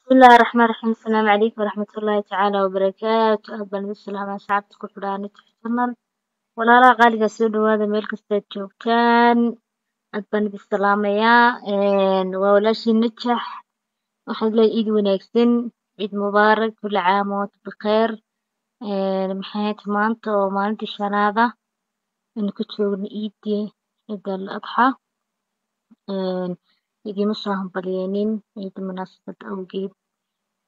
Bismillahi Raxmaani Raxiim. Asalaamu calaykum waraxmatullaahi tacaala wabarakaatu. Aad baan idin salaamay asxaabta ku xidhan channel. Walaalaha qaaliga, soo dhawaada meel kastaad joogtaan. Aad baan idin salaamayaa. Waa walaashii Najax. Waxaan leeyahay ciid wanaagsan, ciid mubaarak, kulli caam wa antum bikheer. Maxay ahayd maanta oo maalintii shanaad ah aynu ku joogno ciidii Ciid al Adxa. Idiima soo hambalyeynin ciida munaasabad awgeed,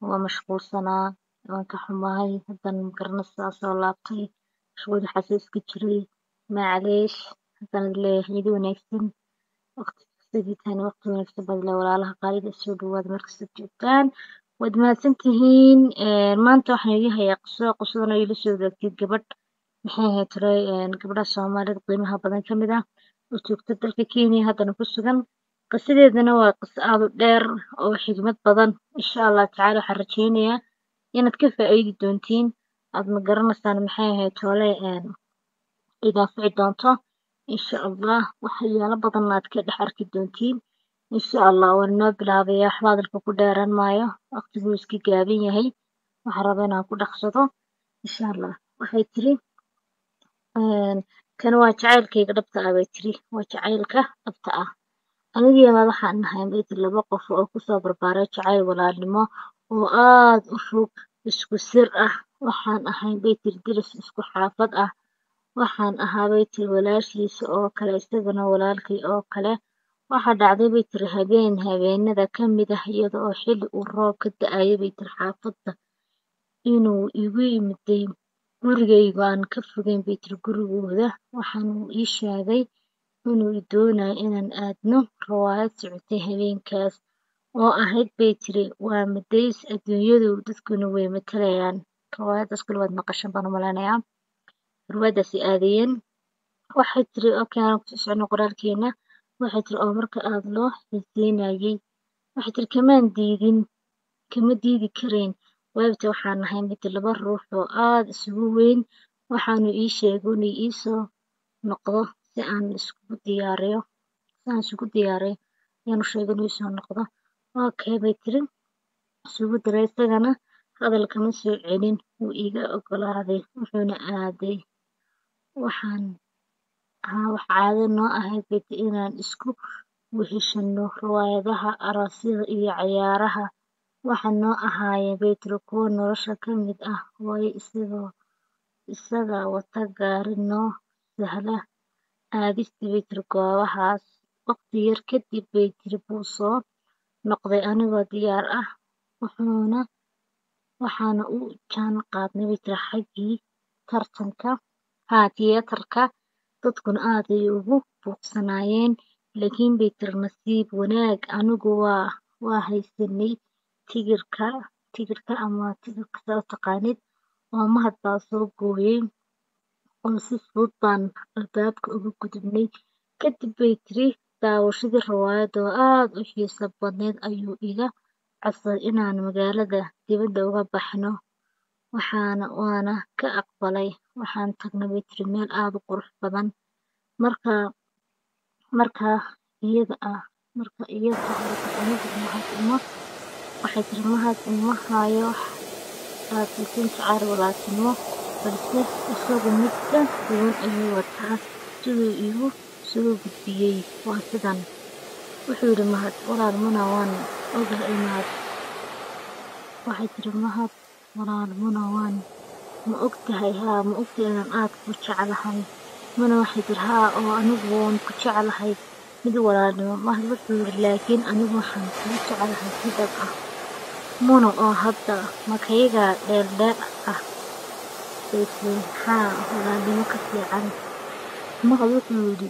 waa mashquulsanaa, waan ka xumahay. Haddana magaranaysaa soo laabtay, mashquul waxaas iska jiray, macleesh. Haddana leeyahay ciid wanaagsan, waqti kastagiitaan waqti wanaagsan baad leeyahay. Walaalaha qaaliga, soo dhawaada meel kastaad joogtaan, waad mahadsantihiin. Maanta waxaan idiin hayaa qiso. Qisadan oo ila soo wadaagtay gabadh, maxay ahayd tire, gabadha Soomaalida qiimaha badan ka mid ah oo joogta dalka Kenya haddana ku sugan. Qisadeedana waa qiso aad u dheer oo xigmad badan. Insha Allah tacaala waxaan rajeynayaa inaad ka faa'iidi doontiin, aad ma garanaysaan, maxay ahayd toole, idin anfici doonto insha Allah, waxyaalo badan aad ka dhex arki doontiin insha Allah. Waan inoo bilaabaya, waxba hadalka ku dheeraan maayo, waqtigu wuu iska gaaban yahay, waxaan rabaa inaan ku dhaqsado insha Allah. Waxay tiri, kan waa jacaylkayga dhabta ah, bay tiri, waa jacaylka dhabta ah. Aniga iyo Mahad waxaan nahay, bay tiri, laba qof oo kusoo barbaaray jacayl walaalnimo oo aad u fog, isku sir ah. Waxaan ahay, bay tiri, deris isku xaafad ah. Waxaan ahaa, bay tiri, walaashiisa oo kale, isagana walaalkay oo kale. Waxaa dhacday, bay tiri, habeen habeenada ka mid ah, iyada oo xilli uu roob ka da'ayo, bay tiri, xaafadda, inuu igu yimiday gurigayga aan ka fogeyn, bay tiri, gurigooda. Waxaan uu ii sheegay inuu i doonayo inaan aadno riwaayad socotay habeenkaas oo ahayd, bay tiri, waa madays adduunyadu, dadkuna way matalayaan. Riwaayadaas kule waad maqashan baan u malaynayaa. Riwaayadaasi aadayeen. Waxay tiri, okay, aan kusii socono qoraalkeena. Waxay tiri, oo marka aad loo xiiseynayay, waxay tiri, kamaan diidin, kama diidi karayn, waabta waxaan nahay mid laba ruux oo aad isugu weyn. Waxaanu ii sheegay inuu ii soo noqdo si aan iskugu diyaariyo, si aan isugu diyaariyo ayaanu sheegay inuu ii soo noqdo. Okay, bay tiri, isugu diray. Isagana hadal kama soo celin, wuu iga ogolaaday, wuxuuna aaday. Waxaan ahaa wax caado noo ahayd, bay tiri, inaan isku weheshano riwaayadaha, aroosyada iyo cayaaraha. Waxa noo ahaayeen, bay tiri, kuwo nolosha ka mid ah, waayo isagoo isaga wata gaari noo sahla aadista, bay tiri, goobahaas. Waqti yar kadib, bay tiri, buu soo noqday anigoo diyaar ah, wuxuuna waxaana u jaan qaadnay, bay tiri, xaggii tartanka haa tiyaatarka. Dadkuna aad ay ugu buuqsanaayeen, laakiin, bay tiri, nasiib wanaag anigu waa haysanay tigirka, tigirka ama tigirka saa u taqaanid, oo Mahad baa soo gooyay, oo si fudud baan albaabka uga gudubnay. Kadib, bay tiri, daawashadii riwaayadda oo aad u xiiso badneyd ayuu iga codsaday inaan magaalada dibadda uga baxno, waxaana waana ka aqbalay. Waxaan tagnay, bay tiri, meel aad u qurux badan. Marka markaa iyada ah, marka iyada ah, bay tiri, anigu Mahad uma, waxay tiri, Mahad uma hayo wax dhaafsiisan jacayl walaaltinimo, balse isagu mid ka duwan ayuu wataa. Siduu iigu soo gudbiyey waa sidan. Wuxuu yidhi Mahad, walaal Muna, waan ogahay inaad, waxay tiri Mahad, walaal Muna, waan ma ogtahay, haa, ma ogtahay inaan aad ku jeclahay? Muna waxay tiri, haa, oo anigu waan ku jeclahay mid walaalnimo. Mahad wuxuu yidhi, laakiin anigu waxaan kuu jeclahay si dhab ah. Muna, oo hadda makayga dheeldheel ah, bay tiri, haa, walaalnimo ka fiican. Mahad wuxuu yidhi,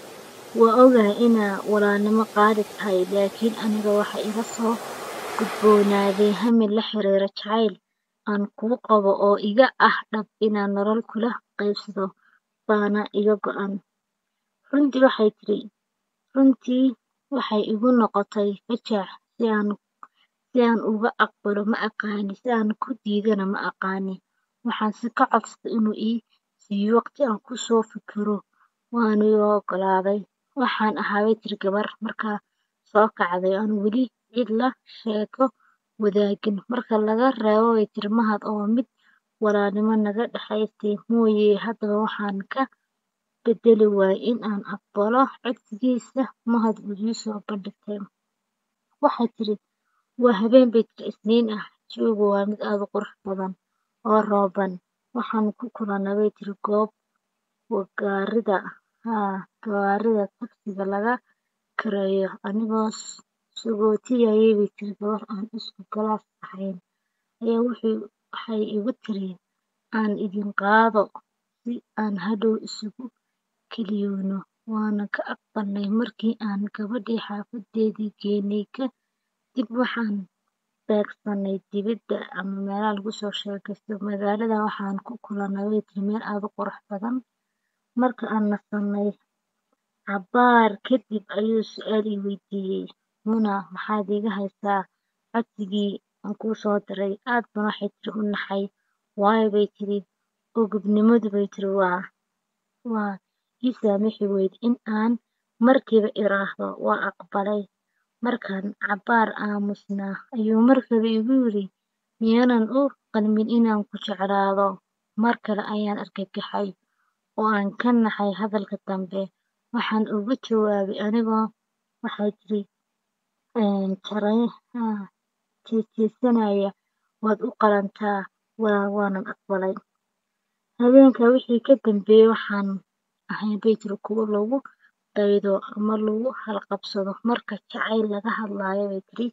waa ogahay inaa walaalnimo qaali tahay, laakiin aniga waxa iga soo gudboonaaday hami la xiriira jacayl aan kuu qabo oo iga ah dhab, inaan nolol kula qaybsado baana iga go'an. Runtii, waxay tiri, runtii waxay igu noqotay fajac. Si aan uga aqbalo ma aqaani, si aan ku diidana ma aqaani. Waxaan si ka codsaday inuu ii siiyo waqti aan ku soo fikiro, waana ii ogolaaday. Waxaan ahaa, bay tiri, gabar markaa soo kacday aan weli cid la sheeko wadaagin marka laga reebo bay tiri Mahad oo mid walaalnimo naga dhexaysay mooyee. Haddaba waxaan ka bedeli waayay in aan aqbalo codsigiisa Mahad uu ii soo bandhigtay. Waxay tiri waa habeen bay tiri Isniin ah, jawigu waa mid aad u qurux badan oo rooban. Waxaan ku kulannay bay tiri goob gawaarida gawaarida tagsiga laga kireeyo, anigoo sagootiyayay bay tiri gabar aan isku galaas ahayn ayaa waxay igu tiri aan idin qaado si aan hadhow isugu keliyowno, waana ka aqbalay. Markii aan gabadhii xaafadeedii geynay ka dib waxaan beegsanay dibadda ama meelaha lagu soo sheekaysto magaalada. Waxaan ku kulannay bay tiri meel aad u qurux badan. Marka aan nasanay cabbaar kadib ayuu su'aal i weydiiyay: Muna, maxaad iiga haysaa codsigii aan kuu soo diray? Aad baan waxay tiri u naxay, waayo bay tiri ugubnimadu bay tiri waa ii saamixi weyd in aan markiiba iraahdo waa aqbalay. Markaan cabbaar aamusnaa ayuu mar kale igu yiri: miyaanan u qalmin inaan ku jeclaado? Mar kale ayaan argagaxay oo aan ka naxay hadalka dambe. Waxaan uga jawaabay anigoo waxay tiri jeejeesanaya: waad u qalantaa walaal, waanan aqbalay. Habeenkaa wixii ka dambeeyay waxaan ahayn bay tiri kuwo lagu daydo ama lagu halqabsado marka jacayl laga hadlaayo bay tiri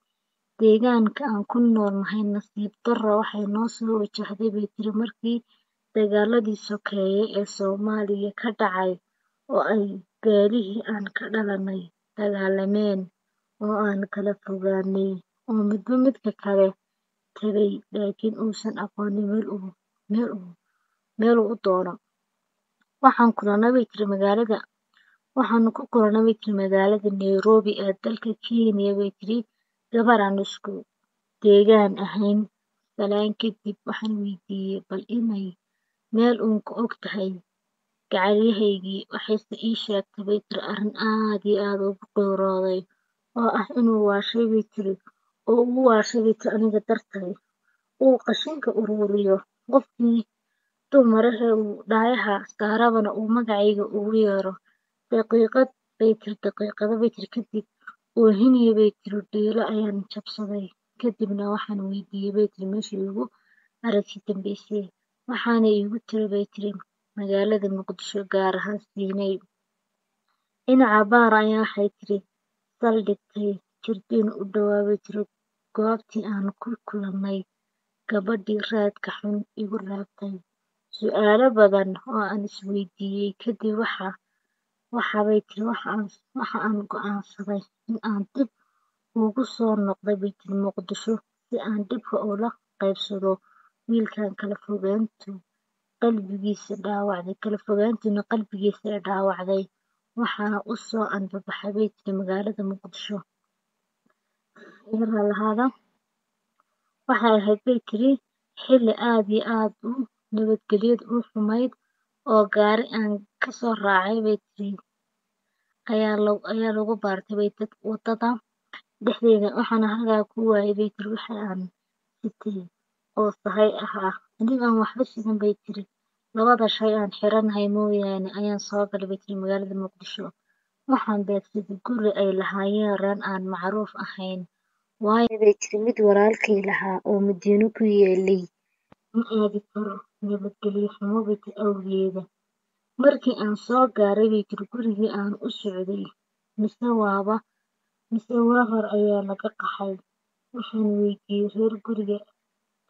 deegaanka aan ku noolnahay. Nasiib darro waxay noo soo wajahday bay tiri markii dagaaladii sokeeye ee Soomaaliya ka dhacay oo ay beelihii aan ka dhalanay dagaalameen oo aan kala fogaanay oo midba midka kale tegay, laakiin uusan aqoonin meel uu u doono. Waxaan kulannay bay tiri magaalada waxaanu ku kulannay bay tiri magaalada Nairobi ee dalka Kenya bay tiri gabar aan isku deegaan ahayn. Salaan kadib waxaan weydiiyey bal inay meel uun ku og tahay gacaliyahaygii. Waxayse ii sheegtay bay tiri arrin aad iyo aad ugu qiirooday oo ah inuu waashay bay tiri oo ugu waashay bay tiri aniga dartay, uu qashinka uruuriyo, qofkii dumarahe uu dhaayaha saarabana uu magacayga ugu yeero. Daqiiqad bay tiri daqiiqado bay tiri kadib oohiniya bay tiri dhiilo ayaan jabsaday. Kadibna waxaan weydiiyey bay tiri meeshii iigu aragti dambeysay, waxaana iigu tiri bay tiri magaalada Muqdisho, gaar ahaan Siinay. In cabbaar ayaa waxay tiri saldhigtay jardiin u dhowaa bay tiri goobtii aan ku kulannay gabadhii raadka xun igu reebtay. Su'aalo badan oo aan isweydiiyey kadib waxa bay tiri waxa aan go'aansaday in aan dib ugu soo noqdo bay tiri Muqdisho si aan dhibka ula qaybsado wiilkan kala fogaantu qalbigiisa dhaawacday, kala fogaantuna qalbigiisa ay dhaawacday. Waxaana u soo anbabaxay bay tiri magaalada Muqdisho. Iga raalahaada, waxay ahayd bay tiri xilli aad iyo aad u nabadgelyadu u xumayd oo gaari aan ka soo raacay bay tiri ayaa lagu baartay bay dad wadada dhexdeeda. Waxaana halkaa ku waayay bay tiri wixii aan sitay oo sahay ahaa. Anigoon waxba sidan bay tiri labada shay aan xiranahay mooyaane ayaan soo galay bay tiri magaalada Muqdisho. Waxaan beegsaday guri ay lahaayeen reer aan macruuf ahayn, waayo bay tiri mid walaalkay lahaa oo Madiino ku yeelay ma aadi karo nabadgelyo xumo bay tiri awgeeda. Markii aan soo gaaray bay tiri gurigii aan u socday, mise waaba mise waa hore ayaa laga qaxay. Waxaan weydiiyey reer guriga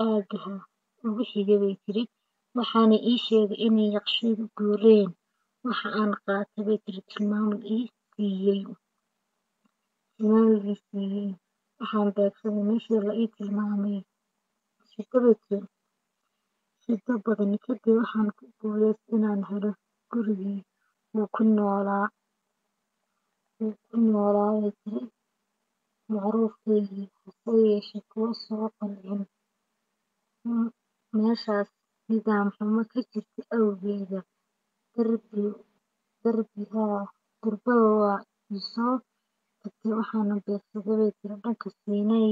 aagaha ugu xigay bay tiri, waxaana ii sheegay inay Yaqshiid u guureen. Waxa aan qaatay bay tiri tilmaam la ii siiyey. Waxaan beegsaday meeshii la ii tilmaamay. Shito bay tiri shito badan kadib waxaan ku guulaystay inaan helo gurigii uu ku noolaa bay tiri macruufkaygii, hase yeeshee kuma soo qancin meeshaas nidaam xumo ka jirta awgeeda. Durbaba waa i soo tagtay, waxaana beegsaday bay tiri dhanka Siinay.